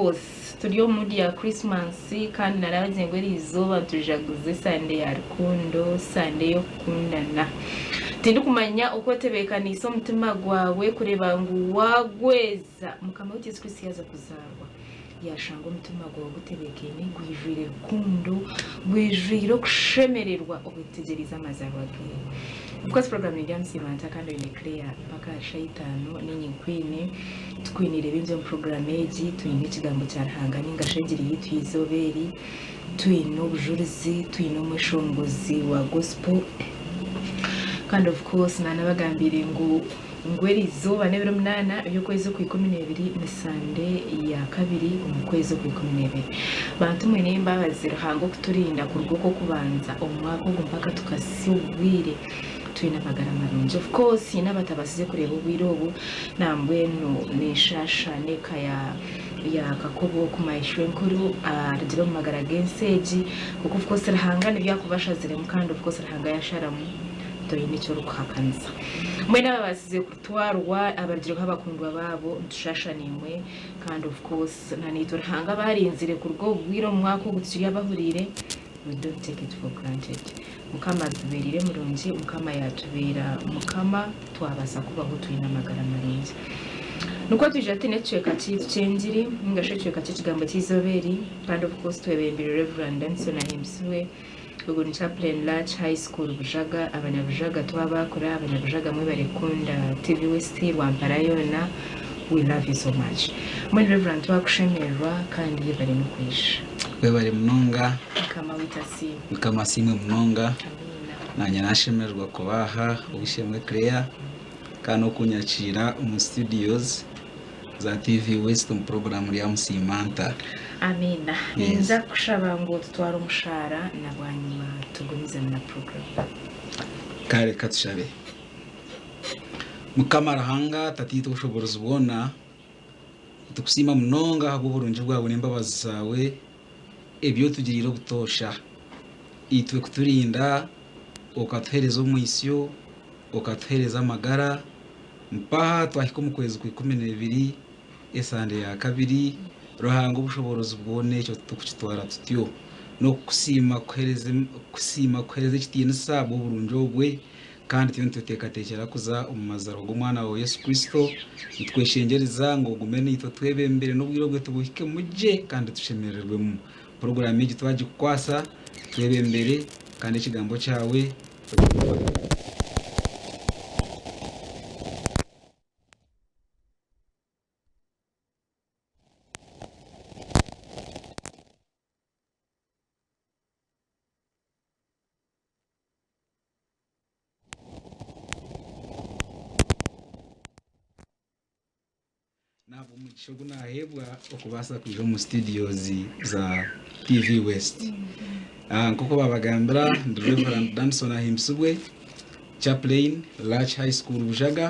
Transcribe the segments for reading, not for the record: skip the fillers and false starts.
Course turi omu mood ya Christmas kandi narabagira ngu erizooba nitujaguza esande ya rukundo, sande y'okukundana. Tindikumanya oku otebeekaniise omutima gwawe kureeba ngu waagweza Mukama waitu Yesu Kristo yaaza kuzaarwa yaashanga omutima gwawe gutebeekaine, gwijwire rukundo, gwijwire okushemererwa obwetegyereize amazaarwa ge. Of course program eri aha Musiimanta kandi oine Claire mpaka aha shaaha itaano niinye nkwine. Tukwiniire bingi omu puroguraamu egi, twine Ekigambo kya Ruhanga nainga shi engiri yaitu y'eizooba eri, twine obujurizi, twine omweshongozi wa gospel kandi of course naanabagambiire ngu ngu eriizooba n'ebiro munaana eby'okwezi okw'ikumineebiri ni Sande ya kabiri omu kwezi okw'ikumineebiri. Bantu mwe n'embabazi Ruhanga okuturinda kuruga okw'okubanza omu mwaka ogu mpaka tukasya obu bwire. Twine amagara marungi. Of course haine abatabasize kureeba obwire obu nambwenu nenshaasha n'eka ya ya Kakobo oku my shwenkuru arugire omu magara g'ensi egi kwonka of course Ruhanga nibyo akuba ashaziremu kandi of course Ruhanga yasharamu toine eki orikuhakanisa. Mbwenu ababasize kutwarwa abarugireho abakundwa baabo nitushaasha naimwe kandi of course na naitwe Ruhanga abarinzire kuruga obu bwire omu mwaka ogu tukiri abahuriire we don't take it for granted. Mukama atubereire murungi, Mukama yatubeera Mukama twabasa kubaho twine amagara marungi. Nikwo twija twine ekicweka kyaitu ky'engiri ninga shi ekicweka ky'ekigambo ky'eizooba eri kandi of course twebembire Rev. Danson Ahimbisibwe ogu ni Chaplain Larch High School Bujaga, Abanyabujaga twabakura, Abanyabujaga mwebare kukunda TV West Rwampara yoona we love you so much. Mbwenu Rev twakushemererwa kandi yebare n'okwija. Webare munonga. Mukama waitu asiimwe. Mukama asiimwe munonga. Amiina. Nanye nashemererwa kuba aha ow'eishe-emwe Claire kandi n'okunyakiira omu studios za TV West omu puroguraamu rya Musiimanta. Amiina. Yes. Ninza kukushaba ngu otutware omu shaara na bwanyima tugumizemu na puroguraamu. Kare katushabe. Mukama Ruhanga Tataitwe ow'obushoboorozi bwona, nitukusiima munonga ahabw'oburungi bwawe n'embabazi zaawe. ebi otugiriire obutoosha, itwe kuturinda, okatuheereza omwitsyo, okatuheereza amagara, mpaha twahika omu kwezi kwa ikumineebiri, esande ya kabiri, Ruhanga obushoboorozi bwona ekyo titukukitwara tutyo. N'okukusiima kukuheereza kukusiima kukuheereza ekitiinisa ahabw'oburungi obwe, Kandi turiyo nitweteekateekyera kuza omu mazaarwa g'Omwana waawe Yesu Kristo. Nitukweshengyereza ngu ogume naitwe otwebembere n'obwire obwe tubuhikemu gye kandi tushemerererwemu. Puroguraamu egi twagikukwasa, twebembere kandi Ekigambo kyawe okitware. N'ahabw'omugisha ogu naaheebwa okubaasa kwija omu studios za TV West. Ah, Nk'oku baabagambira ndi Reverend Danson Ahimbisibwe, Chaplain, Larch High School Bujaga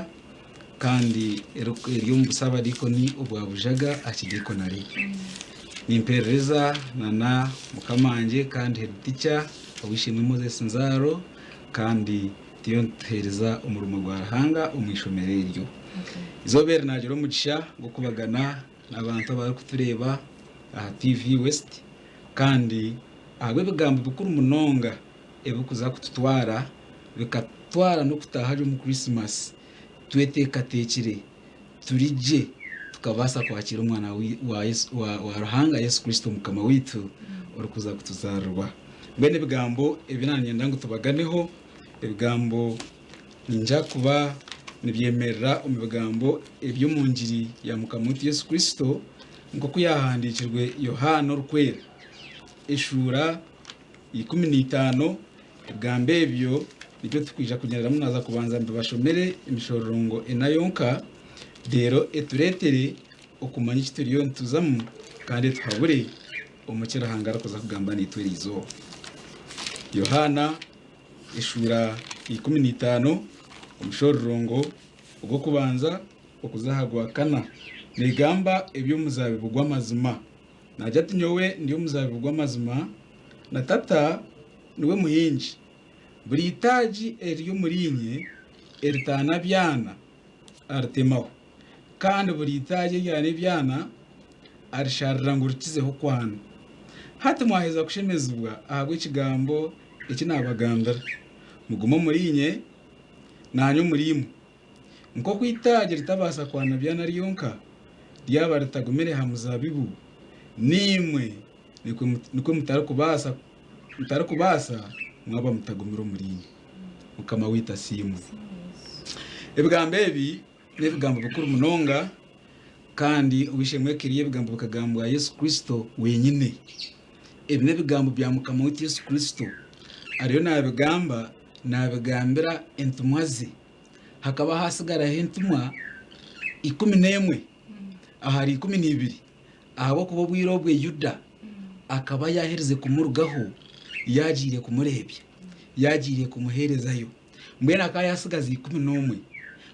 kandi eri- eri omu busabadiikoni obwa Bujaga Archdeaconry. Nimperereza na na mukamangye kandi head teacher Ow'eishe-emwe Moses Nzaaro kandi turiyo nituheereza omurimo gwa Ruhanga omu ishomero eryo. Eizooba eri naagira omugisha gw'okubagana n'abantu abarikutureeba aha TV West kandi ahabw'ebigambo bikuru munonga ebirikuza kututwara bikatutwara n'okutaaha gye omu Krisimasi tweteekateekire turi gye tukabaasa kwakiira omwana wa Ruhanga Yesu Kristo Mukama waitu orikuza kutuzaarirwa. Mbwenu ebigambo ebi naanyenda ngu tubaganeho, ebigambo niinyija kuba nibyemerera omu bigambo eby'omu ngiri ya Mukama waitu Yesu Kristo nk'oku yaahandiikirwe Yohaana Orikwera, eshuura 15, ebigambo ebyo nibyo turikwija kugyenderamu naaza kubanza mbibashomere emishororongo ena yonka, reero etureetere okumanya eki turiyo nituzamu kandi etuhabure omu ki Ruhanga arikuza kugamba naitwe eri izooba. Yohaana eshuura 15, omushororongo ogw'okubanza okuza aha gwakana, neegamba eby'omuzaabibu gw'amazima. Naagira ati, Nyowe ndi omuzaabibu gw'amazima, na Tata niwe muhingi. Buri itaagi eriri omuriinye eritaana byana, aritemaho, kandi buri itaagi eryana ebyana, arisharira ngu rikizeho kwana. Hati mwaheza kushemezibwa ahabw'ekigambo eki naabagambira. Mugume omuriinye, naanye omuriimwe. Nk'oku eitaagi ritabaasa kwana byana ryonka, ryaba ritagumire ha muzaabibu, naimwe nikwo mutarikubaasa mwaba mutagumire omuriinye. Mukama waitu asiimwe. Ebigambo ebi n'ebigambo bikuru munonga kandi ow'eishe-emwe Kiriya ebigambo bikagambwa Yesu Kristo wenyine. Ebi n'ebigambo bya Mukama waitu Yesu Kristo. Ariyo naabigamba, naabigambira entumwa ze. Hakaba haatsigaraho entumwa 11 ahari 12 ahabw'okuba obwire obwe Yuda akaba yaaherize kumurugaho yaagiire kumureebya, yaagiire kumuheerezayo. Mbwenu akaba yaatsigaza 11.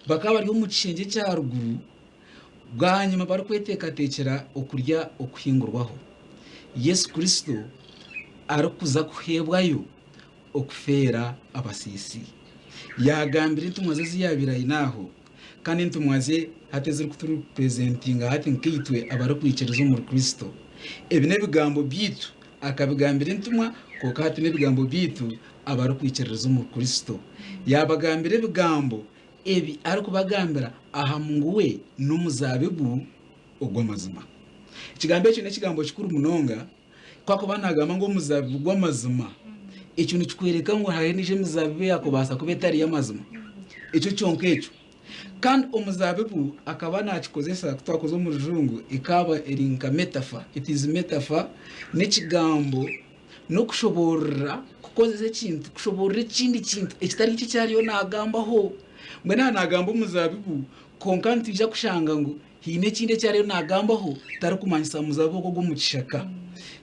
Bakaba bari omu kishengye ekya ruguru bwanyima barikweteekateekyera okurya Okuhingurwaho, Yesu Kristo arikuza kuheebwayo okufeera abasiisi. Yaagambira entumwa ze ezi yaabaire aine aho, kandi entumwa ze hati ezirikuturipurezentinga hati nkaitwe abarikwikiriza omuri Kristo. Ebi n'ebigambo byaitu, akabigambira entumwa, kwonka hati n'ebigambo byaitu abarikwikiririza omuri Kristo. Yaabagambira ebigambo ebi arikubagambira aha ngu we n'omuzaabibu ogw'amazima. Ekigambo ekyo n'ekigambo kikuru munonga. Ku akuba naagamba ngu omuzaabibu gw'amazima, ekyo nikikworeka ngu hariho endiijo emizaabibu eyaakubaasa kuba etari y'amazima. Ekyo kyonka ekyo. Kandi omuzaabibu akaba naakikozesa, ku twakuza omu rujungu, ekaaba eri nka metaphor, it is metaphor, n'ekigambo n'okushoboorora kukozesa ekintu kushoboorora ekindi kintu ekitari ekyo eki ariyo naagambaho. Mbwenu aha naagamba omuzaabibu, kwonka nitwija kushanga ngu Haine ekindi eki ariyo naagambaho, tarikumanyisa muzaabibu ogwo ogw'omu kishaka.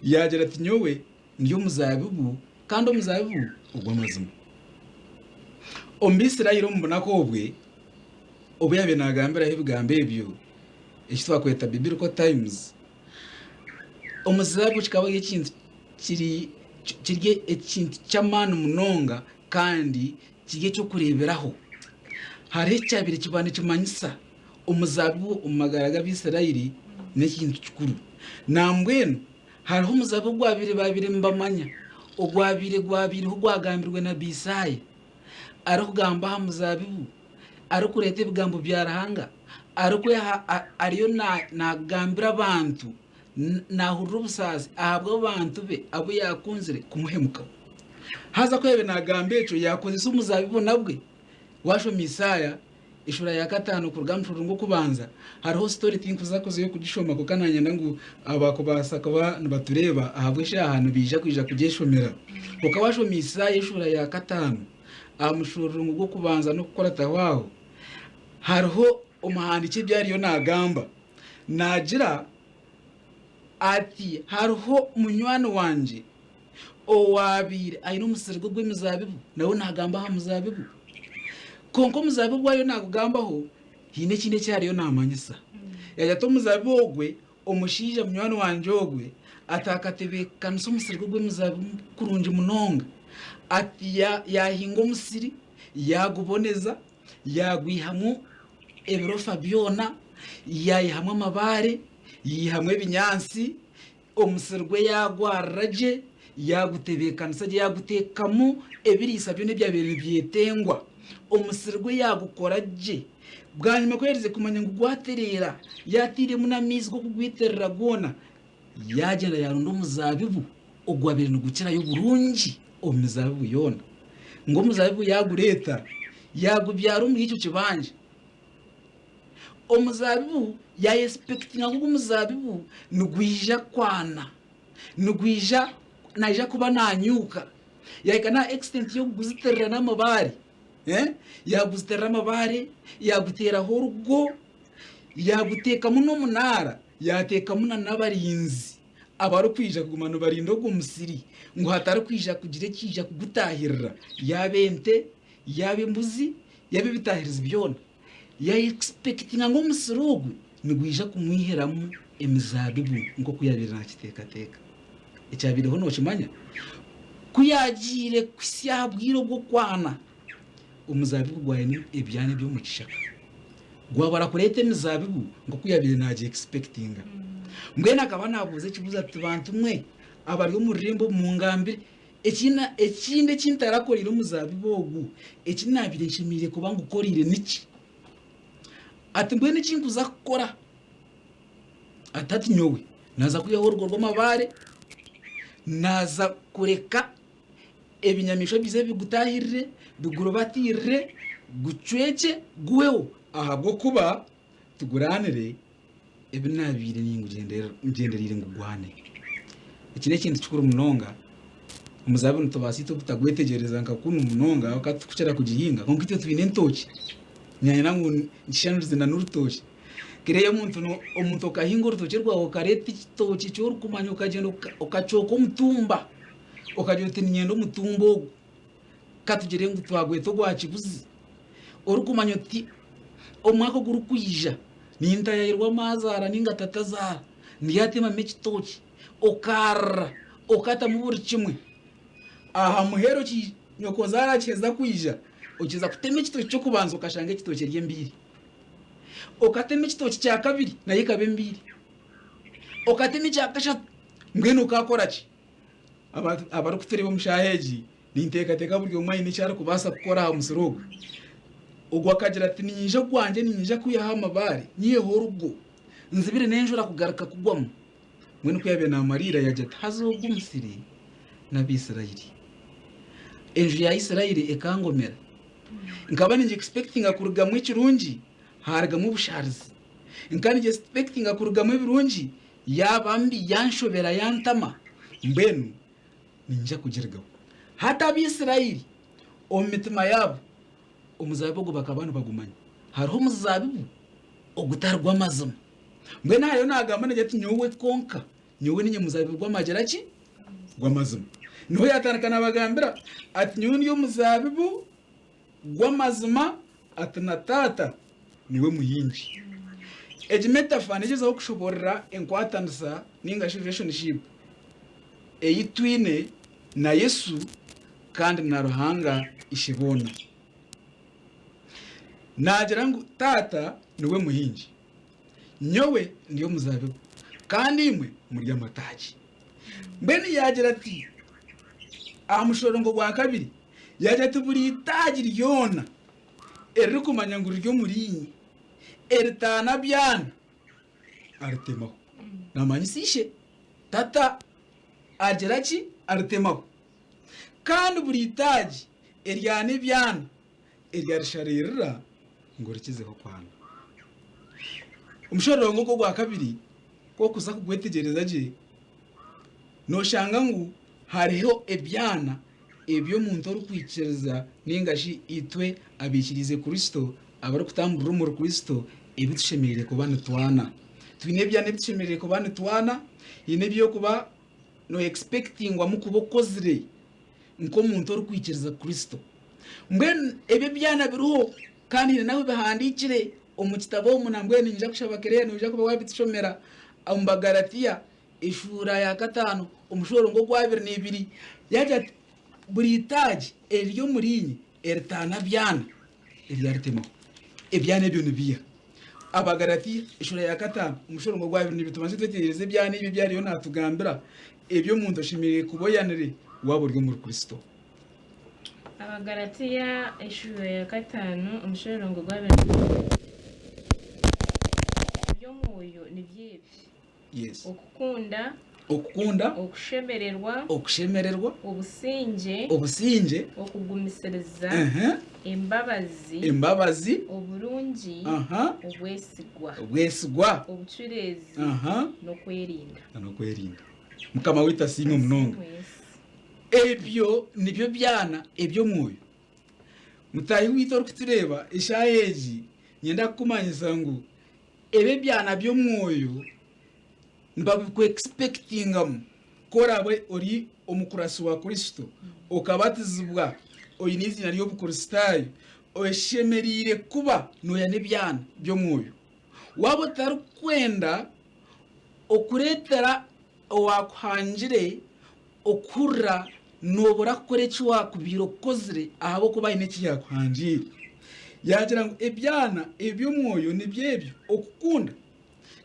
Yaagira ati, Nyowe ndi omuzaabibu, kandi omuzaabibu ogw'amazima. Omu Baisraeli omu bunaku obwe, obu yaabaire naagambiraho ebigambo ebyo, eki twakweta Biblical Times, omuzaabibu kikaba kiri ekintu kiri kiri ekintu ky'amaani munonga kandi kiri eky'okureeberaho. Hariho ekyabaire kiba nikimanyisa. Omuzaabibu omu magara g'Abaisraeli n'ekintu kikuru. Nambwenu, hariho omuzaabibu ogwabaire baabaire nibamanya, ogwabaire gwabaireho gwagambirwe nabi Isaaya, arikugamba aha muzaabibu, arikureeta ebigambo bya Ruhanga, arikweha ariyo naagambira abantu, naahurira obusaasi ahabw'abantu be abu yaakunzire kumuhemukaho. Haza ku yaabaire naagamba ekyo, yaakozesa omuzaabibu nabwe. Waashoma Isaaya Eshuura ya kataano kuruga aha mushororongo gw'okubanza, hariho sitori tinkuza kuzayo kugishoma kwonka nanyenda ngu abakubaasa kuba nibatureeba ahabw'eshaaha nibaija kwija kugyeshomera. Kwonka waashoma Isaaya eshuura ya kataano aha mushororongo gw'okubanza n'okukurataho aho, hariho omuhandiiki ebi ariyo naagamba. Naagira ati, Hariho munywani wangye owaabaire aine omusiri gwe gw'emizaabibu, nawe naagamba aha muzaabibu. Kwonka omuzaabibu ogu ariyo naagugambaho, haine ekindi eki ariyo naamanyisa. Yaagira ati, Omuzaabibu ogwe, omushaija munywani wangye ogwe atakatebeekanisa omusiri gwe gw'emizaabibu kurungi munonga. Ati yaahinga omusiri, yaaguboneza, yaagwihamu ebirofa byona, yaihamu amabaare, yaihamu ebinyaatsi, Omusiri gwe yaagwarira gye, yaagutebeekanisa gye, yaaguteekamu ebiriisa byona ebyabaire nibyetengwa. Omusiri gwe yaagukora gye. Bwanyima ku yaaherize kumanya ngu gwatereera, yaatairemu n'amaizi g'okugwitirira gwona, yaagyenda yaaronda omuzaabibu ogwabaire nigukirayo oburungi omu mizaabibu yoona. Ngu omuzaabibu yaagureeta, yaagubyara omuri ekyo kibanja. Omuzaabibu yaayesipekitinga ngu ogu omuzaabibu nigwija kwana, nigwija naija kuba naanyuuka. Yaahika n'aha extent y'okuguzitirira n'amabaare, yaaguzitirira amabaare, yaaguteeraho orugo, yaaguteekamu n'omunaara, yaateekamu n'abarinzi abarikwija kuguma nibarinda ogwo musiri ngu hatarikwija kugira ekiija kugutaahirira, yaaba ente, yaaba embuzi, yaaba ebitaahirizi byona. Yayekispekitinga ngu omusiri ogu nigwija kumwihiramu emizaabibu nk'oku yaabaire naakiteekateeka. Ekyabaireho nookimanya? Ku yaagiire kuhitsya aha bwire obw'okwana, omuzaabibu gwayenda ebyana eby'omu kishaka. Gwabura kureeta emizaabibu nk'oku yaabaire naagyekispekitinga. Mbwenu akaba naabuuza ekibuuzo ati, Bantu mwe abari omu rurembo omu mungambire, ekindi eki ntarakoreire omuzaabibu ogu, eki naabaire nshemereire kuba ngukoreire niki? Ati, Mbwenu eki nkuza kukora? Ati, Hati nyowe naaza kwihaho orugo rw'amabaare, naaza kureka ebinyamaishwa bize bigutaahirire, bigurubatiirire, gucwekye guhweho, ahabw'okuba tiguraanire ebi naabaire ningugyendereire ngu gwane. Eki n'ekintu kikuru munonga. Omuzaabibu nitubaasa itwe obutagwetegyereza nka kunu munonga ahabw'okuba titurikukira kugihinga kwonka itwe twine entookye. Niinyenda ngu nkishanurize na n'orutookye. Reero omuntu omuntu okahinga orutookye rwawe okareeta ekitookye eki orikumanya okagyenda okacooka omutumba, okagira oti niinyenda omutumba ogu. Ka tugire ngu twagweta ogwa kibuzi, orikumanya oti omwaka ogurikwija nintayayirwa maazaara ninga tatazaara, ndyatemamu ekitookye, okarira, okatamu buri kimwe, aha muheru nyokozaara akiheza kwija, okiheza kutema ekitookye ky'okubanza okashanga ekitookye eri embiiri, okatema ekitookye kya kabiri nayo ekaba embiiri, okatema ekya kashatu mbwenu okakora ki? Abarikutureeba omu shaaha egi, ninteekateeka buri omwe aine eki arikubaasa kukora aha musiri ogu. Ogwo akagira ati, Niinyija ogwangye niinyija kwihaho amabaare, nyiheho orugo, nzibire n'enjura kugaruka kugwamu. Mbwenu ku yaabaire naamariira yaagira ati, Haza ogu musiri n'Abaisraeli. Enju ya Israeli ekangomera. Nkaba ningyexpectinga kurugamu ekirungi, haarugamu obushaarizi. Nkaba ningyexpectinga kurugamu ebirungi, Yaaba mbi, yanshobera, yantama, mbwenu niinyija kugirigaho. Hati Abaisiraeli omu mitima yaabo omuzaabibu ogwo bakaba nibagumanya. Hariho omuzaabibu ogutari gw'amazima. Mbwenu hariyo naagamba naagira ati, Nyowe kwonka, nyowe niinye muzaabibu gw'amagira ki? Gw'amazima. Niho yaatandika naabagambira ati, Nyowe ndi omuzaabibu gw'amazima ati na Taata niwe muhingi. Egi metafa negyezaho kushoborora enkwatanisa ninga shi relationship ei twine na Yesu kandi na Ruhanga Isheboona. Nagira ngu Taata niwe muhingi, nyowe ndi omuzabibu kandi imwe muri amataagi. Mbwenu yagira ati aha mushorongo gwa kabiri, Yaagira ati, Buri itaagi ryona eririkumanya ngu riri omuriinye, eritaana byana, aritemaho. Naamanyisa ishe, tata, agira ki? Aritemaho. Kandi buri itaagi eryana ebyana, eryarisharirira ngu rikizeho kwana. Omushororongo ogwo ogwa kabiri ku orikuza kugwetegyereza gye, nooshanga ngu hariho ebyana ebi omuntu orikwikiriza nainga shi itwe abaikiriize Kristo, abarikutamburira omuri Kristo, ebi tushemereire kuba nitwana. Twine ebyana ebi tushemereire kuba nitwana, haine eby'okuba no expectingwamu kuba okozire nk'omuntu orikwikiriza Kristo. Mbwenu ebyo ebyana biriho kandi haine n'ahu bihandiikire omu kitabo omu nambwenu niinyija kushaba Claire noija kuba wabitushomera omu Bagalatia Eshuura ya kataano omushororongo ogw'abiri n'ebiri yaagira ati, Buri itaagi eriri omuriinye eritaana byana eryaritemaho. Ebyana ebyo ni biiha? Abagalatiya eshuura ya kataano omushororongo ogw'abiri n'ebiri tubanze twetegyereze ebyana ebyo ebi ariyo naatugambira ebi omuntu ashemereire kuba oyanire waaba ori omuri Kristo. Abagalatiya eshuura ya kataano omushororongo ogw'abiri n'ebiri Eby'omwoyo nibyo ebi. Yes. Okukunda. Okukunda. Okushemererwa. Okushemererwa. Obusingye. Obusingye. Okugumisiriza. Embabazi. Embabazi. Oburungi. Obwesigwa. Obwesigwa. Obucureezi. N'okwerinda. N'okwerinda. Mukama waitu asiimwe munonga. Ebyo nibyo byana eby'omwoyo. Mutaahi waitu orikutureeba eshaaha egi, niinyenda kukumanyisa ngu Ebi ebyana by'omwoyo nibabikwexpectingamu ku oraabe ori omukurasi wa Kristo, okabatizibwa, oine eiziina ry'Obukristaayo, oshemereire kuba nooyana ebyana by'omwoyo. Waaba otarikwenda okureetera owaakuhangire okuhurira noobura kukora eki waakubaire okozire ahabw'okuba aine eki yaakuhangiire. Yaagira ngu ebyana eby'omwoyo nibyo ebyo, okukunda.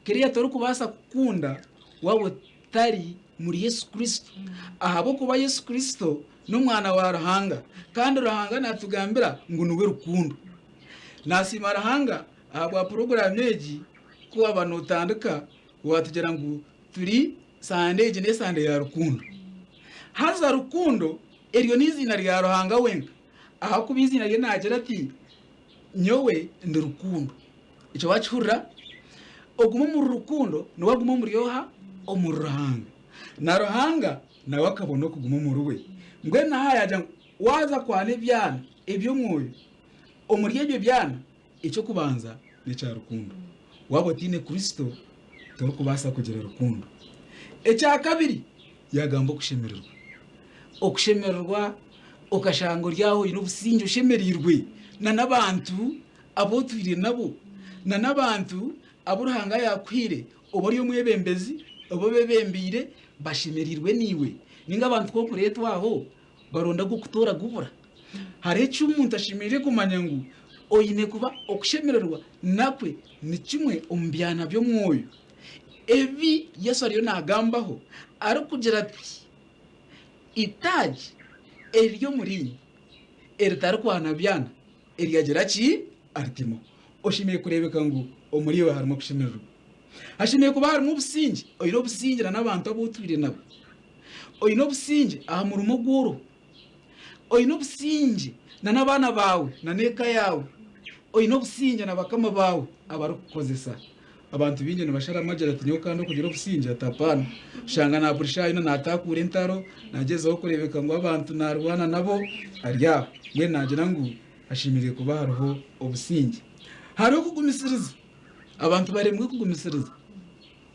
Kiriya torikubaasa kukunda waaba otari muri Yesu Kristo. Ahabw'okuba Yesu Kristo n'omwana wa Ruhanga kandi Ruhanga natugambira ngu niwe rukundo. Nasiima Ruhanga ahabwa puroguraamu egi ku waaba notandika watugira ngu turi Sande egi n'esande ya rukundo. Haza rukundo eryo n'eiziina rya Ruhanga wenka ahakuba eiziina rye naagira ati, Nyowe ndi rukundo. Ekyo waakihurira? Oguma omuri rukundo niwe aguma omuri oha? Omuri Ruhanga. Na Ruhanga nawe akabona okuguma omuri we. Mbwenu aha yaagira ngu waaza kwana ebyana eby'omwoyo, omuri ebyo byana Eky'okubanza n'ekya rukundo. Waaba otaine Kristo, torikubaasa kugira rukundo. Ekyakabiri, yaagamba okushemererwa. Okushemererwa okashanga ori aho oine obusingye oshemereirwe n'abantu abu otwire nabo, n'abantu abu Ruhanga yaakuhaire oba ori omwebembezi oba obebembeire bashemereirwe naiwe. Nainga abantu ku orikureetwa aho baronda ag'okutoora gubura. Hariho eki omuntu ashemereire kumanya ngu oine kuba okushemererwa nakwe ni kimwe omu byana by'omwoyo ebi Yesu ariyo naagambaho arikugira ati, Eitaagi eriri omuriinye eritarikwana byana eryagira ki? Aritemaho. Oshemereire kureebeka ngu omuriiwe harimu okushemererwa. Hashemereire kuba harimu obusingye, oine obusingye n'abantu abu otwire nabo. Oine obusingye aha murimo ogu oriho. Oine obusingye n'abaana baawe n'eka yaawe. Oine obusingye na bakama baawe abarikukukozesa. Abantu baingi nibasharamu agira ati nyowe kandi okugira obusingye ati apaana. Oshanga na buri shaaha yoona naatakuura entaro, naagyezaho kureebeka ngu abantu naarwana nabo ari aho. Mbwenu naagira ngu hashemereire kuba hariho obusingye. Hariho okugumisiriza. Abantu baremwe kugumisiriza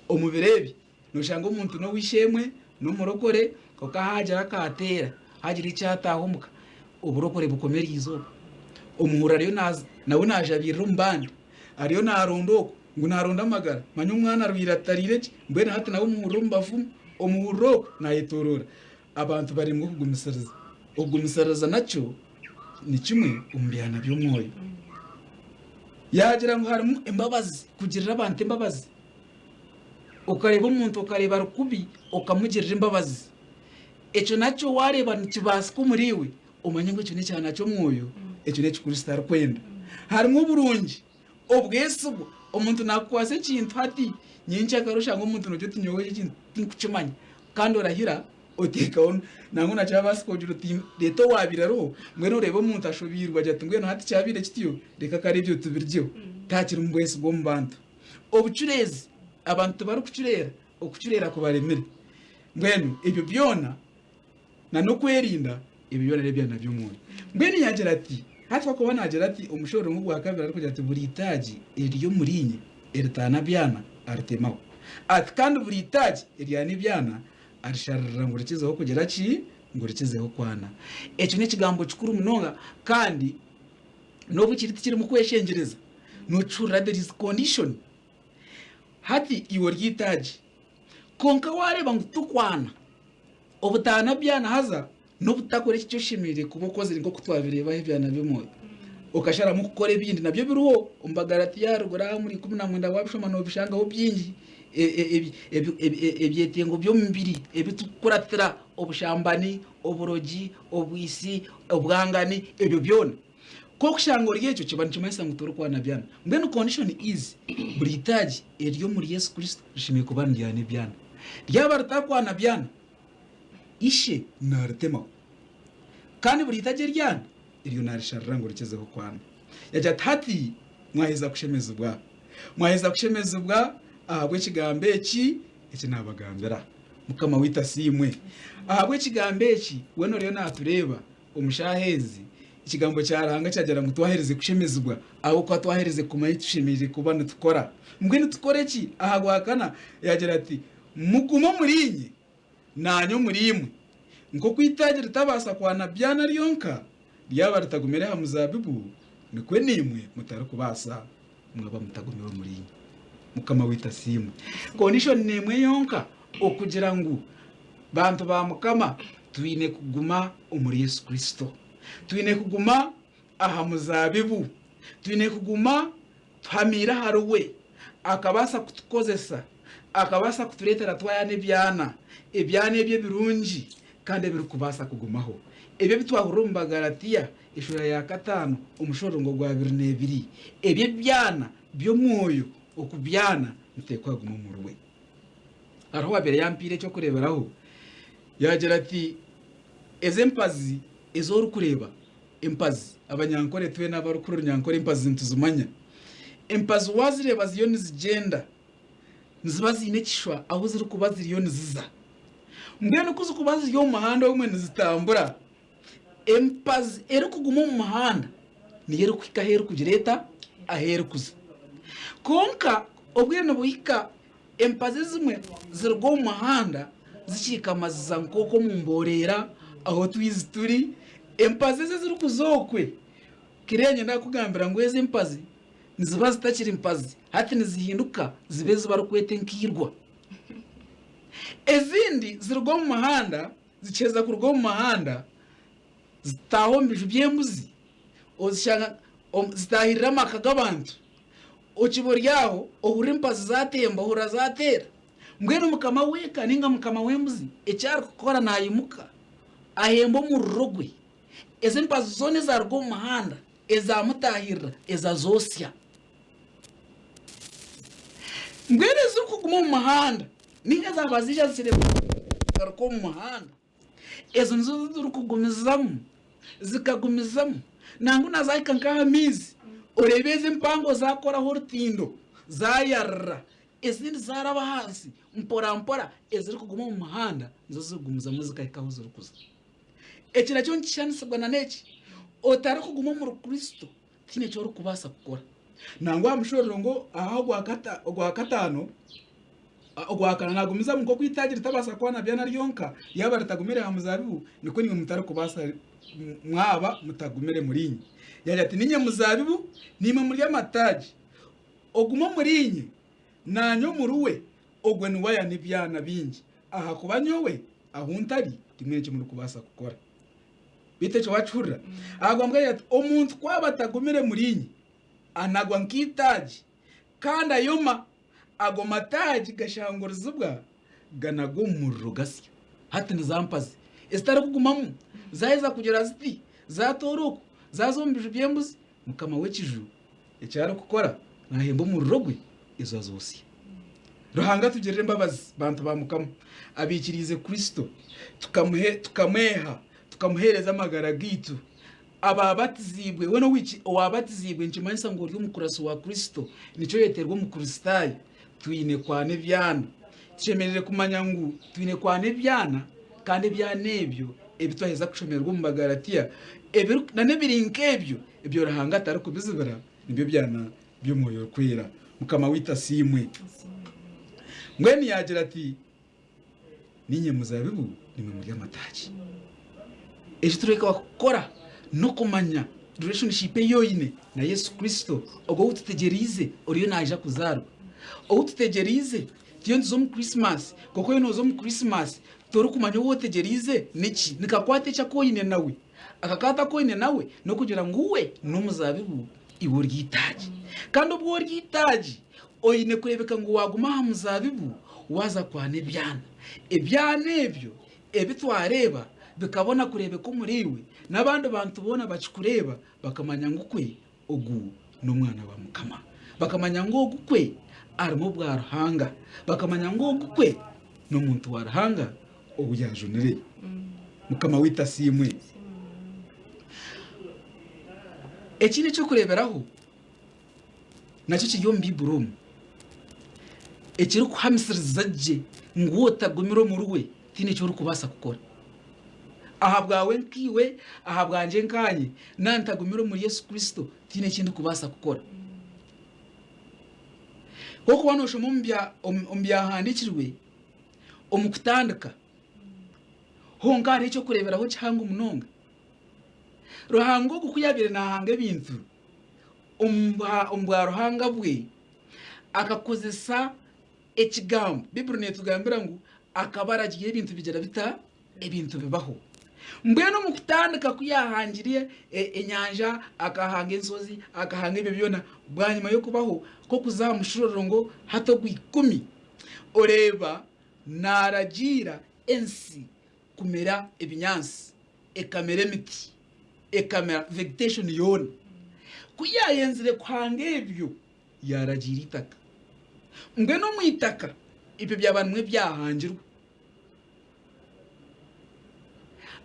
omu biro ebi. Noshanga omuntu n'ow'eishe-emwe, n'omurokore, kwonka haagira akaateera, haagira eki ataaha omuka, oburokore bukoma eryo izooba. Omuhurira ariyo naaza, nawe naajabiirira omu bandi, ariyo naaronda okwo, ngu naaronda amagara, manya omwana arwaire atariire gye, mbwenu hati nawe omuhurira omu bafumu, omuhurira okwo naayetooroora. Abantu baremwa okugumisiriza. Okugumisiriza nakyo ni kimwe omu byana by'omwoyo. Yaagira ngu harimu embabazi, kugirira abantu embabazi. Okareeba omuntu okareeba ari kubi okamugirira embabazi, ekyo nakyo waareeba nikibaasika omuriiwe, omanye ngu ekyo n'ekyana ky'omwoyo, ekyo n'eki Kristo arikwenda. Harimu oburungi, obwesigwa, omuntu naakukwasa ekintu hati, nyencakare oshange omuntu noogira oti nyowe eki ekintu tinkukimanya kandi orahira oteekaho nangwa nakyabaasika ogira oti reeta owaabaire ariho, mbwenu oreeba omuntu ashobeirwe agira ati mbwenu hati kyabaire kityo reka kare ebyo tubirugyeho, tihakirimu bwesigwa omu bantu. Obucureezi, abantu tibarikucureera, okucureera kubaremire. Mbwenu ebyo byona na n'okwerinda, ebyo byona n'ebyana by'omwoyo. Mbwenu yaagira ati, hati ku akuba naagira ati omushororongo ogwa kabiri arikugira ati buri itaagi eriri omuriinye eritaana byana aritemaho. Ati kandi buri itaagi eryana ebyana arisharirira ngu rikizeho kugira ki? Ngu rikizeho kwana. Ekyo n'ekigambo kikuru munonga kandi N'obu kiri tikirimu kweshengyereza, nokihurira there is condition. Hati iwe ori itaagi, kwonka wareeba ngu tokwana, obutaana byana haza n'obutakora eki oshemereire kuba okozire nk'oku twabireeba aha ebyana by'omwoyo. Okasharamu kukora ebindi nabyo biriho omu Bagalatiya aharuguru aha omuri 19 wabishoma nobishangaho bingi ebyetengo by'omubiri ebitukukuratira obushambani, oburogi, obwitsi, obwangani, ebyo byona. Ku orikushanga ori ekyo kiba nikimanyisa ngu torikwana byana. Mbwenu condition is buri itaagi eriri omuri Yesu Kristo rishemereire kuba niryana ebyana. Ryaba ritarikwana byana, Ishe naaritemaho. Kandi buri itaagi eryana, eryo naarisharira ngu rikizeho kwana. Yaagira ati, Hati mwaheza kushemezibwa. Mwaheza kushemezibwa ahabw'ekigambo eki eki naabagambira. Mukama waitu asiimwe ahabw'ekigambo eki. Weena oriyo naatureeba omu shaaha ezi, ekigambo kya Ruhanga kyagira ngu twaherize kushemezibwa ahabw'okuba twaherize kumanya eki tushemereire kuba nitukora. Mbwenu tukore ki? Ahabwakana yaagira ati, Mugume omuriinye, naanye omuriimwe. Nk'oku eitaagi ritabaasa kwana byana ryonka, ryaba ritagumire aha muzaabibu, nikwo naimwe mutarikubaasa mwaba mutagumire omuriinye. Mukama waitu asiimwe. Condition n'emwe yonka okugira ngu bantu ba Mukama twine kuguma omuri Yesu Kristo. Twine kuguma aha muzaabibu. Twine kuguma tuhamiire ahari we. Akabaasa kutukozesa, akabaasa kutureetera twayana ebyana, ebyana ebyo ebirungi kandi ebirikubaasa kugumaho. Ebyo ebi twahurira omu Bagalatia eshuura ya kataano omushororongo gwa 22, ebyo ebyana by'omwoyo okubyana nituteekwa kuguma omuriwe. Hariho owaabaire yaampaire eky'okureeberaho yaagira ati, Ezi empazi ezi orikureeba, empazi, Abanyankore twena abarikukura Orunyankore empazi nituzimanya. Empazi waazireeba ziriyo nizigyenda, niziba ziine ekishwa ahu zirikuba ziriyo niziza. Mbwenu ku zirikuba ziri omu muhanda obumwe nizitambura, empazi erikuguma omu muhanda niyo erikuhika ahu erikugira eta? Ahu erikuza. Kwonka obwire nibuhika Empazi ezimwe ziruga omu muhanda zikiikama ziza nk'oku omu mboreera ahu otwizi turi. Empazi ezi ezirikuza okwe, kiriya niinyenda kukugambira ngu ezi empazi niziba zitakiri mpazi hati nizihinduka ziba ezi barikweta enkairwa. Ezindi ziruga omu muhanda zikiheza kuruga omu muhanda zitaaha omu biju by'embuzi ozishanga zitaahirira amaka g'abantu. Okiba ori aho, ohurira empazi zaatemba, ohurira zaateera. Mbwenu mukama w'eka nainga mukama w'embuzi eki arikukora naimuka ahemba omuriro gwe, ezo empazi zoona ezaaruga omu muhanda ezaamutaahirira ezo azoosya. Mbwenu ezirikuguma omu muhanda nainga ezaaba ziija zirikugaruka omu muhanda, Ezo nizo zirikugumizamu zikagumizamu nangwa na zahika nk'aha maizi oreeba ezi empango zakoraho orutindo zayarira ezindi zaraba ahansi mpora mpora ezirikuguma omu muhanda nizo zirikugumizamu zikahika ahu zirikuza. Eki nakyo nikishushanisibwa na n'eki otarikuguma omuri Kristo tihaine eki orikubaasa kukora. Nangwa aha mushororongo aha ogwakataano Ogwakana naagumizamu nk'oku eitaagi ritabaasa kwana byana ryonka yaaba ritagumire ha muzaabibu, nikwo naimwe mutarikubaasa mwaba mutagumire muriinye. Yaagira ati, Niinye muzaabibu, naimwe muri amataagi. Oguma omuriinye, naanye omuriwe, ogwo niwe ayana ebyana bingi, ahakuba nyowe ahu ntari, timwine ki murikubaasa kukora. Beitu ekyo waakihurira? Ahabw'ahabw'enki yaagira ati, Omuntu ku aba atagumire muriinye, anagwa nk'eitaagi, kandi ayoma. Ago mataagi gashangurizibwa ganagwa omu muriro gasya. Hati ni za mpazi ezitarikugumamu, zaaheza kugira ziti, zaatoora oku, zaaza omu biju by'embuzi, mukama w'ekiju eki arikukora naahemba omuriro gwe ezo azoosya. Ruhanga atugirire embabazi bantu ba Mukama abaikiriize Kristo tukamweha tukamuheereza amagara gaitu. Abaabatiziibwe, weena owaabatiziibwe nikimanyisa ngu ori omukuratsi wa Kristo, nikyo oyeterwa Omukristaayo. Twine kwana ebyana. Tushemereire kumanya ngu twine kwana ebyana kandi ebyana ebyo ebi twaheza kushomerwa omu Bagalatia n'ebiri nk'ebyo ebyo Ruhanga atarikubizibira nibyo byana by'omwoyo orikwera. Mukama waitu asiimwe. Mbwenu yaagira ati, Niinye muzaabibu, naimwe muri amataagi. Eki turikuba kukora n'okumanya relationship ei oine na Yesu Kristo, ogwo ou tutegyereize oriyo naija kuzaarwa. Ou tutegyereize turiyo nituza omu Christmas, kwonka oriyo nooza omu Christmas torikumanya ou otegyereize niki, ni kakwate ki aku oine nawe. Akakaate aku oine nawe n'okugira ngu we n'omuzaabibu iwe ori eitaagi. Kandi obu ori eitaagi, Oine kureebeka ngu waaguma aha muzaabibu waaza kwana ebyana. Ebyana ebyo ebi twareeba bikabona kureebeka omuriiwe, n'abandi bantu boona bakikureeba bakamanya ngu kwe ogu n'omwana wa Mukama. Bakamanya ngu ogu kwe arimu obwaruhanga. Bakamanya ngu ogu kwe n'omuntu wa Ruhanga ou yaajunire. Mukama waitu asiimwe. Ekindi eky'okureeberaho. Nakyo kiri omu Baiburi omu, ekirikuhamisiriza gye ngu otagumire omuri we tihaine eki orikubaasa kukora. Ahabwawe nkaiwe, ahabwangye nkaanye, naaba ntagumire omuri Yesu Kristo tihaine eki ndikubaasa kukora. Ku orikuba nooshoma omu byahandiikirwe omu kutandika, honka hariho eky'okureeberaho kihango munonga. Ruhanga ogu ku yaabaire naahanga ebintu, Omu bwaruhanga bwe akakozesa ekigambo. Baiburi neetugambira ngu akaba aragiira ebintu bigira bita? Ebintu bibaho. Mbwenu omu kutandika ku yaahangire enyanja, akahanga enshozi, akahanga ebyo byona, bwanyima y'okubaho kw'okuza aha mushororongo hati ogw'ikumi, oreeba naaragiira ensi kumera ebinyaatsi, ekamera emiti, ekamera vegetation yoona. Ku yaayenzire kuhanga ebyo, yaaragiira eitaka. Mbwenu omu itaka ebyo byaba nimwo byahangirwe.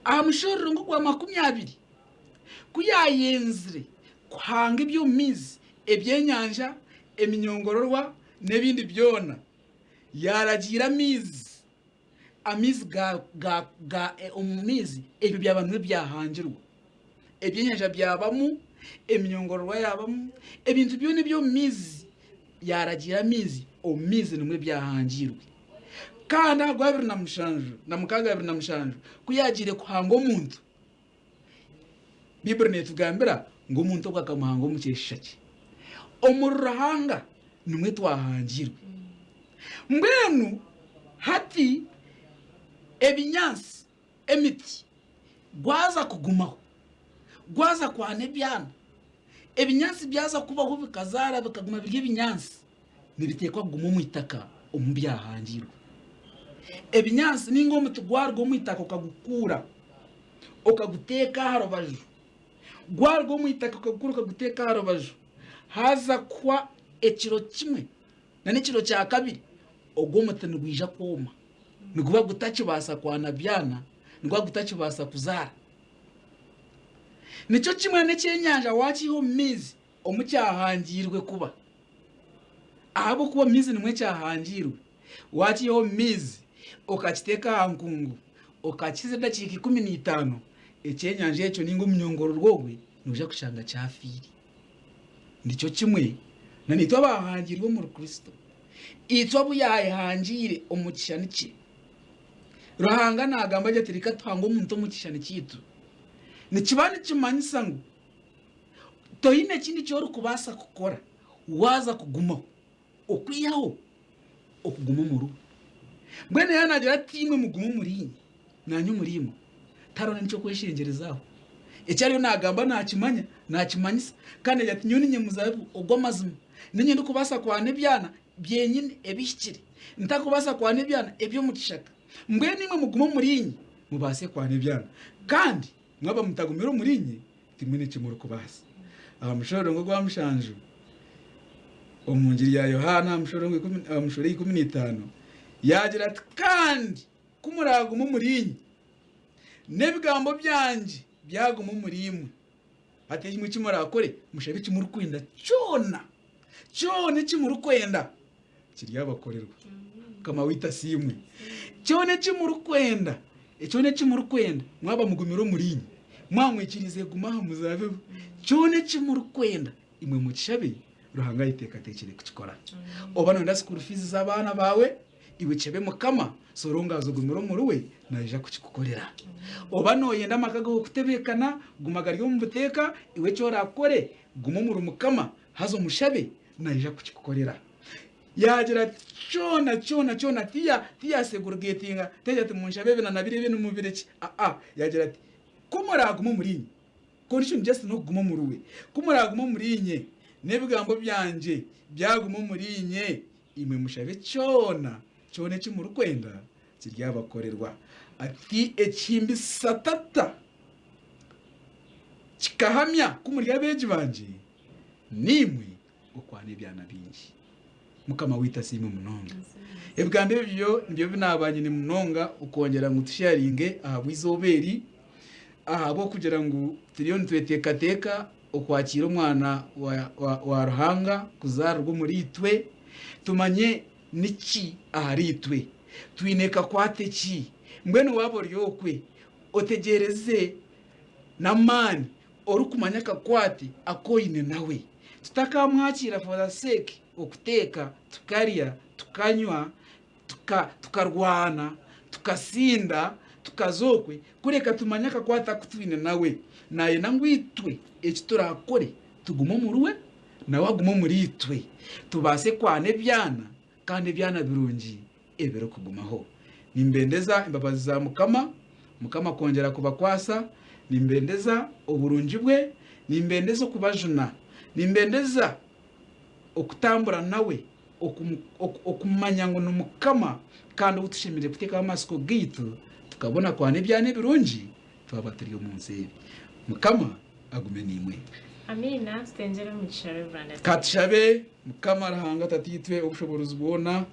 Aha mushororongo gwa 20, ku yaayenzire kuhanga eby'omu maizi, ebyenyanja, eminyongororwa n'ebindi byona, yaaragiira amaizi, amaizi ga, ga, ga, omu maizi ebyo byaba nimwo byahangirwe. Ebyenyanja byabamu, eminyongororwa yaabamu, ebintu byona eby'omu maizi yaaragiira amaizi, omu maizi nimwo byahangirwe. Kandi aha gwa 27 na mukaaga 27 ku yaagiire kuhanga omuntu, Baiburi neetugambira ngu omuntu ogwo akamuhanga omu kyeshusha kye. Omuri Ruhanga nimwo twahangirwe. Mbwenu hati ebinyaatsi, emiti gwaza kugumaho, gwaza kwana ebyana, ebinyaatsi byaza kubaho bikazaara bikaguma biri ebinyaatsi, nibiteekwa kuguma omu itaka omu byahangirwe. Ebinyaatsi nainga omuti gwaruga omu itaka okagukuura okaguteeka aha rubaju, gwaruga omu itaka okagukuura okaguteeka aha rubaju, haaza kuhwa ekiro kimwe n'ekiro kya kabiri, ogwo omuti nigwija kwoma. Niguba gutakibaasa kwana byana, niguba gutakibaasa kuzaara. Nikyo kimwe n'ekyenyanja waakiiha omu maizi omu kyahangirwe kuba. Ahabw'okuba omu maizi nimwo kyahangirwe, waakiiha omu maizi okakiteeka aha nkungu, okakihiza edakiika 15, ekyenyanja ekyo nainga omunyongororwa ogwe noija kushanga kyafiire. Nikyo kimwe na naitwe abaahangirwe omuri Kristo, itwe abu yaayehangiire omu kishushani kye. Ruhanga naagamba gye ati, Reka tuhange omuntu omu kishushani kyaitu. Nikiba nikimanyisa ngu toine kindi eki orikubaasa kukora waaza kugumaho okwihaho okuguma omuri we. Mbwenu yaaba naagira ati, Imwe mugume omuriinye, naanye omuriimwe, tihariho n'eky'okweshengyereza aho. Eki ariyo naagamba naakimanya, naakimanyisa. Kandi agira ati, Nyowe niinye muzaabibu ogw'amazima, niinye ndikubaasa kwana ebyana byenyine ebihikire, ntarikubaasa kwana ebyana eby'omu kishaka. Mbwenu imwe mugume omuriinye, mubaase kwana ebyana. Kandi mwaba mutagumire omuriinye, timwine eki murikubaasa. Aha mushororongo ogwa mushanju omu ngiri ya Yohaana aha mushoro 15 yaagira ati, Kandi ku muraagume omuriinye, n'ebigambo byangye byaguma omuriimwe, hati imwe eki muraakore, mushabe eki murikwenda kyona, kyona eki murikwenda kiryabakorerwa. Mukama waitu asiimwe. Kyona eki murikwenda, kyona eki murikwenda, mwaba mugumire omuriinye, mwamwikiriza guma aha muzaabibu, kyona eki murikwenda imwe mukishabe, Ruhanga ayeteekateekire kukikora. Oba nooyenda school fees z'abaana baawe, iwe kishabe Mukama, so long as ogumire omuriwe, naija kukikukorera. Oba nooyenda amaka gaawe kutebeekana, guma gari omu buteeka, iwe eki oraakore, guma omuri Mukama, haza omushabe, naija kukikukorera. Yaagira ati, Kyona, kyona, kyona, tiya, tiyasegurigetinga, tiyagira ati, Munshabe ebi na na biri ebi nimubirekye. Aa, yaagira ati, Ku muraagume omuriinye, condition just n'okuguma omuriwe, ku muraagume omuriinye, n'ebigambo byangye byaguma omuriinye, imwe mushabe kyona, kyona eki murikwenda, kiryabakorerwa. Ati, Ekihimbisisa Tata kikahamya ku muri abeegi bangye, naimwe okwana ebyana bingi. Mukama waitu asiimwe munonga. Ebigambo ebyo nibyo binaaba nyine munonga okwongyera ngu tusharinge ahabw'eizooba eri, ahabw'okugira ngu turiyo nitweteekateeka okwakiira omwana wa, wa, wa Ruhanga kuzaarirwa omuri itwe, tumanye niki ahari itwe, twine kakwate ki. Mbwenu waaba ori okwe, otegyereze n'amaani orikumanya akakwate aku oine nawe. Tutakamwakiira for the sake okuteeka, tukarya, tukanywa, tuka, tukarwana, tukasinda, tukaza okwe, kureka tumanye akakwate aku twine nawe. Naayenda ngu itwe eki turaakore tugume omuriwe, nawe agume omuriitwe, tubaase kwana ebyana kandi ebyana birungi ebirikugumaho. Nimbendeza embabazi za Mukama. Mukama kwongyera kubakwasa, nimbendeza oburungi bwe, nimbendeza okubajuna, nimbendeza okutambura nawe, okumanya ngu ni Mukama kandi ou tushemereire kuteekaho amatsiko gaitu tukabona kwana ebyana ebirungi twaba turi omu nsi ebi. Mukama agume naimwe. Amiina, tutengyere omugisha Rev. Ka tushabe. Mukama Ruhanga Tataitwe ow'obushoboorozi bwona,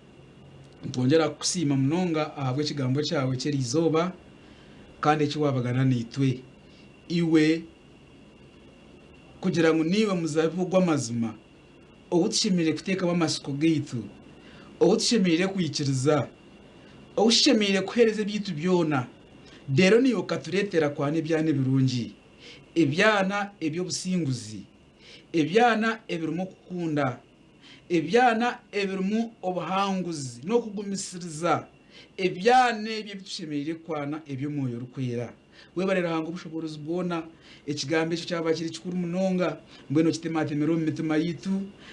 nitwongyera kukusiima munonga ahabw'ekigambo kyawe ky'eri izooba kandi eki waabagana naitwe. Iwe kugira ngu niiwe muzaabibu gw'amazima ou tushemereire kuteekamu amatsiko gaitu, ou tushemereire kwikiriza, ou tushemereire kuheereza ebyaitu byona, reero naiwe okatureetera kwana ebyana ebirungi, ebyana eby'obusinguzi, ebyana ebirimu okukunda, ebyana ebirimu obuhanguzi n'okugumisiriza, ebyana ebyo ebi tushemereire kwana eby'Omwoyo Orikwera. Webare Ruhanga obushoboorozi bwona, ekigambo ekyo kyaba kiri kikuru munonga, mbwenu okitematemere omu mitima yaitu.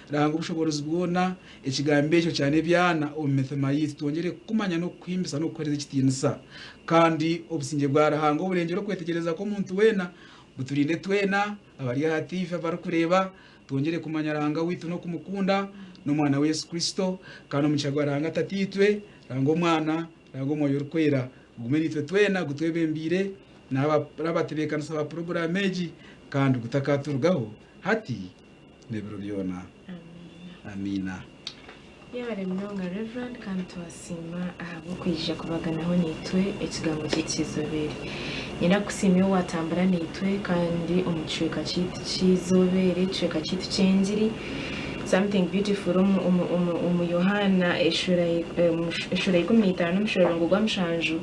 Ruhanga obushoboorozi bwona, ekigambo ekyo kyane ebyana omu mitima yaitu, twongyere kukumanya n'okukuhimbisa n'okukuheereza ekitiinisa. Kandi obusingye bwa Ruhanga oburengyera okwetegyereza kw'omuntu weena, buturinde twena abari aha tiivi abarikureeba, twongyere kumanya Ruhanga waitu n'okumukunda, n'Omwana we Yesu Kristo, kandi omugisha gwa Ruhanga Tataitwe, Ruhanga Omwana, Ruhanga Omwoyo Orikwera, gugume naitwe twena, gutwebembeire n'abatebeekanisa ba puroguraamu egi, kandi gutakaturugaho hati n'ebiro byona. Amiina. Yebare munonga Rev. Kandi twasiima ahabw'okwija kubaganaho naitwe ekigambo kyaitu ky'eizooba eri. Niinyenda kukusiima iwe waatambura naitwe kandi omu kicweka kyaitu ky'eizooba eri, ekicweka kyaitu ky'engiri, something beautiful omu, omu, omu, omu Yohaana eshuura ya 15 omushororongo gwa mushanju,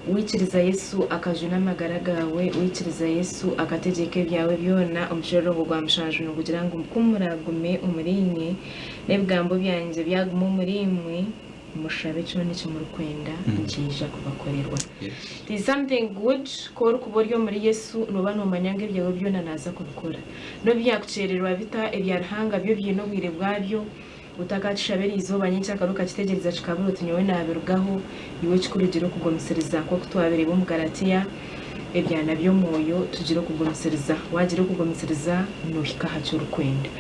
Waikiriza Yesu akajuna amagara gaawe, waikiriza Yesu akategyeka ebyawe byona, omushororongo gwa mushanju nigugira ngu ku muraagume omuriinye, n'ebigambo byangye byaguma omuriimwe, mushabe kyona eki murikwenda, nikiija kubakorerwa. It is something good ku orikuba ori omuri Yesu, nooba noomanya ngu ebyawe byona naaza kubikora. N'obu byakukyererwa bita, ebya Ruhanga byo biine obwire bwabyo. Otakakishaba eri izooba nyenkyakare okakitegyereza kikabura oti nyowe naabirugaho, iwe ekikuru gira okugumisiriza nk'oku twabireeba omu Galatia, ebyana by'omwoyo, tugire okugumisiriza. Waagira okugumisiriza noohika aha ki orikwenda.